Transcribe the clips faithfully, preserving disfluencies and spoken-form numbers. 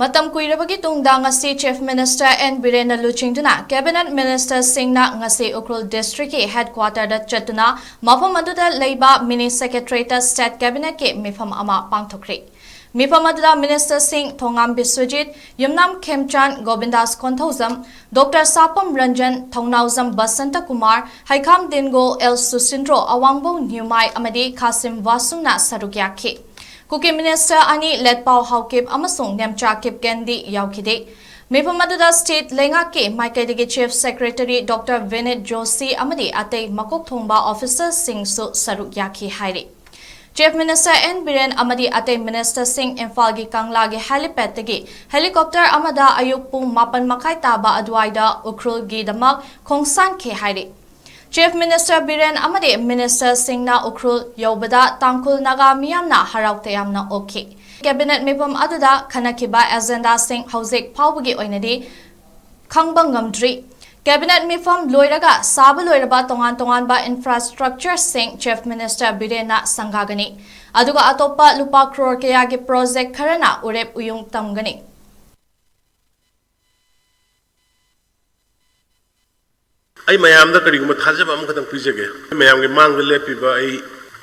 ꯃꯇꯝ ꯀꯨꯏꯔꯕꯒꯤ ꯇꯨꯡꯗ ꯉꯁꯤ Chief Minister N ꯕꯤꯔꯦꯟꯅ ꯂꯨꯆꯤꯡꯗꯨꯅ Cabinet Ministerꯁꯤꯡꯅ ꯉꯁꯤ ꯎꯈ꯭ꯔꯨꯜ Districtꯀꯤ headquarterꯗ ꯆꯠꯇꯨꯅ ꯃꯐꯝ ꯑꯗꯨꯗ ꯂꯩꯕ Mini Secretariatꯇ State Cabinetꯀꯤ ꯃꯤꯐꯝ ꯑꯃ ꯄꯥꯡꯊꯣꯛꯈ꯭ꯔꯤ꯫ ꯃꯤꯐꯝ ꯑꯗꯨꯗ Ministerꯁꯤꯡ ꯊꯣꯉꯥꯝ ꯕꯤꯁ꯭ꯋꯖꯤꯠ, ꯌꯨꯝꯅꯥꯝ ꯈꯦꯝꯆꯥꯟ, ꯒꯣꯕꯤꯟꯗꯥꯁ ꯀꯣꯟꯊꯧꯖꯝ, Doctor ꯁꯥꯄꯝ ꯔꯟꯖꯟ, ꯊꯧꯅꯥꯎꯖꯝ ꯕꯁꯟꯇ ꯀꯨꯃꯥꯔ, ꯍꯩꯈꯥꯝ ꯗꯤꯟꯒꯣ, ꯑꯦꯜ ꯁꯨꯁꯤꯟꯗ꯭ꯔꯣ, ꯑꯋꯥꯡꯕꯧ ꯅ꯭ꯌꯨꯃꯥꯏ ꯑꯃꯗꯤ ꯈꯥꯁꯤꯝ ꯋꯥꯁꯨꯡꯅ ꯁꯔꯨꯛ ꯌꯥꯈꯤ꯫ ꯀꯨꯀꯤ Minister ꯑꯅꯤ ꯂꯦꯠꯄꯥꯎ ꯍꯥꯎꯀꯤꯞ ꯑꯃꯁꯨꯡ ꯅꯦꯝꯆꯥ ꯀꯤꯞꯀꯦꯟꯗꯤ ꯌꯥꯎꯈꯤꯗꯦ꯫ ꯃꯤꯐꯝ ꯑꯗꯨꯗ state ꯂꯩꯉꯥꯛꯀꯤ ꯃꯥꯏꯀꯩꯗꯒꯤ Chief Secretary Doctor ꯚꯤꯅꯤꯠ ꯖꯣꯁꯤ ꯑꯃꯗꯤ ꯑꯇꯩ ꯃꯀꯣꯛ ꯊꯣꯡꯕ officerꯁꯤꯡꯁꯨ ꯁꯔꯨꯛ ꯌꯥꯈꯤ ꯍꯥꯏꯔꯤ꯫ Chief Minister N ꯕꯤꯔꯦꯟ ꯑꯃꯗꯤ ꯑꯇꯩ ministerꯁꯤꯡ ꯏꯝꯐꯥꯜꯒꯤ ꯀꯪꯂꯥꯒꯤ helipadꯇꯒꯤ helicopter ꯑꯃꯗ ꯑꯌꯨꯛ ꯄꯨꯡ ꯃꯥꯄꯟ ꯃꯈꯥꯏ ꯇꯥꯕ ꯑꯗꯨꯋꯥꯏꯗ ꯎꯈ꯭ꯔꯨꯜꯒꯤꯗꯃꯛ ꯈꯣꯡꯁꯥꯟꯈꯤ ꯍꯥꯏꯔꯤ꯫ Chief Minister ꯕꯤꯔꯦꯟ ꯑꯃꯗꯤ ministerꯁꯤꯡꯅ ꯎꯈ꯭ꯔꯨꯜ ꯌꯧꯕꯗ ꯇꯥꯡꯈꯨꯜ ꯅꯥꯒꯥ ꯃꯤꯌꯥꯝꯅ ꯍꯔꯥꯎ ꯇꯌꯥꯝꯅ ꯑꯣꯛꯈꯤ꯫ Cabinet ꯃꯤꯐꯝ ꯑꯗꯨꯗ ꯈꯟꯅꯈꯤꯕ agendaꯁꯤꯡ ꯍꯧꯖꯤꯛ ꯐꯥꯎꯕꯒꯤ ꯑꯣꯏꯅꯗꯤ ꯈꯪꯕ ꯉꯝꯗ꯭ꯔꯤ꯫ Cabinet ꯃꯤꯐꯝ ꯂꯣꯏꯔꯒ ꯁꯥꯕ ꯂꯣꯏꯔꯕ ꯇꯣꯉꯥꯟ ꯇꯣꯉꯥꯟꯕ infrastructureꯁꯤꯡ Chief Minister ꯕꯤꯔꯦꯟꯅ ꯁꯪꯒꯥꯒꯅꯤ꯫ ꯑꯗꯨꯒ ꯑꯇꯣꯞꯄ ꯂꯨꯄꯥ crore ꯀꯌꯥꯒꯤ project ꯈꯔꯅ ꯎꯔꯦꯞ ꯎꯌꯨꯡ ꯇꯝꯒꯅꯤ꯫ ꯑꯩ ꯃꯌꯥꯝꯗ ꯀꯔꯤꯒꯨꯝꯕ ꯊꯥꯖꯕ ꯑꯃꯈꯛꯇꯪ ꯄꯤꯖꯒꯦ꯫ ꯃꯌꯥꯝꯒꯤ ꯃꯥꯡꯗ ꯂꯦꯞꯄꯤꯕ ꯑꯩ,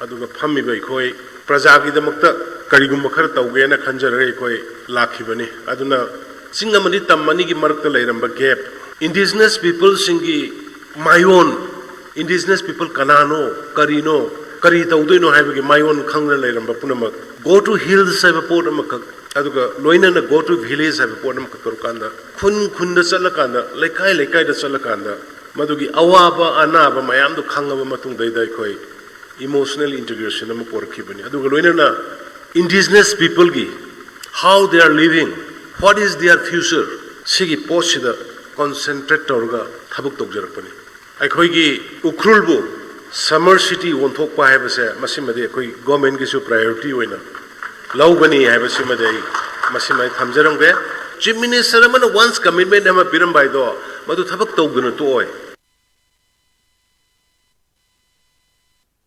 ꯑꯗꯨꯒ ꯐꯝꯃꯤꯕ ꯑꯩꯈꯣꯏ, ꯄ꯭ꯔꯖꯥꯒꯤꯗꯃꯛꯇ ꯀꯔꯤꯒꯨꯝꯕ ꯈꯔ ꯇꯧꯒꯦꯅ ꯈꯟꯖꯔꯒ ꯑꯩꯈꯣꯏ ꯂꯥꯛꯈꯤꯕꯅꯤ꯫ ꯑꯗꯨꯅ ꯆꯤꯡ ꯑꯃꯗꯤ ꯇꯝ ꯑꯅꯤꯒꯤ ꯃꯔꯛꯇ ꯂꯩꯔꯝꯕ gap, indigenous peopleꯁꯤꯡꯒꯤ ꯃꯥꯏꯑꯣꯟ, indigenous people ꯀꯅꯥꯅꯣ, ꯀꯔꯤꯅꯣ, ꯀꯔꯤ ꯇꯧꯗꯣꯏꯅꯣ ꯍꯥꯏꯕꯒꯤ ꯃꯥꯏꯑꯣꯟ ꯈꯪꯗꯅ ꯂꯩꯔꯝꯕ ꯄꯨꯝꯅꯃꯛ, go to hills ꯍꯥꯏꯕ ꯄꯣꯠ ꯑꯃꯈꯛ, ꯑꯗꯨꯒ ꯂꯣꯏꯅꯅ go to village ꯍꯥꯏꯕ ꯄꯣꯠ ꯑꯃꯈꯛ ꯇꯧꯔꯀꯥꯟꯗ, ꯈꯨꯟ ꯈꯨꯟꯗ ꯆꯠꯂꯀꯥꯟꯗ, ꯂꯩꯀꯥꯏ ꯂꯩꯀꯥꯏꯗ ꯆꯠꯂꯀꯥꯟꯗ, ꯃꯗꯨꯒꯤ ꯑꯋꯥꯕ ꯑꯅꯥꯕ ꯃꯌꯥꯝꯗꯨ ꯈꯪꯉꯕ ꯃꯇꯨꯡꯗꯩꯗ ꯑꯩꯈꯣꯏ emotional integration ꯑꯃ ꯄꯨꯔꯛꯈꯤꯕꯅꯤ꯫ ꯑꯗꯨꯒ ꯂꯣꯏꯅꯅ indigenous peopleꯒꯤ how they are living, what is their future, ꯁꯤꯒꯤ ꯄꯣꯠꯁꯤꯗ concentrate ꯇꯧꯔꯒ ꯊꯕꯛ ꯇꯧꯖꯔꯛꯄꯅꯤ꯫ ꯑꯩꯈꯣꯏꯒꯤ ꯎꯈ꯭ꯔꯨꯜꯕꯨ summer city ꯑꯣꯟꯊꯣꯛꯄ ꯍꯥꯏꯕꯁꯦ, ꯃꯁꯤꯃꯗꯤ ꯑꯩꯈꯣꯏ governmentꯀꯤꯁꯨ priority ꯑꯣꯏꯅ ꯂꯧꯒꯅꯤ ꯍꯥꯏꯕꯁꯤꯃꯗꯤ ꯑꯩ ꯃꯁꯤꯃ ꯑꯩ ꯊꯝꯖꯔꯝꯒꯦ꯫ Chief Minister ꯑꯃꯅ once commitment ꯑꯃ ꯄꯤꯔꯝꯕ ꯍꯥꯏꯗꯣ, ꯃꯗꯨ ꯊꯕꯛ ꯇꯧꯗꯅ ꯇꯣꯛꯑꯣꯏ꯫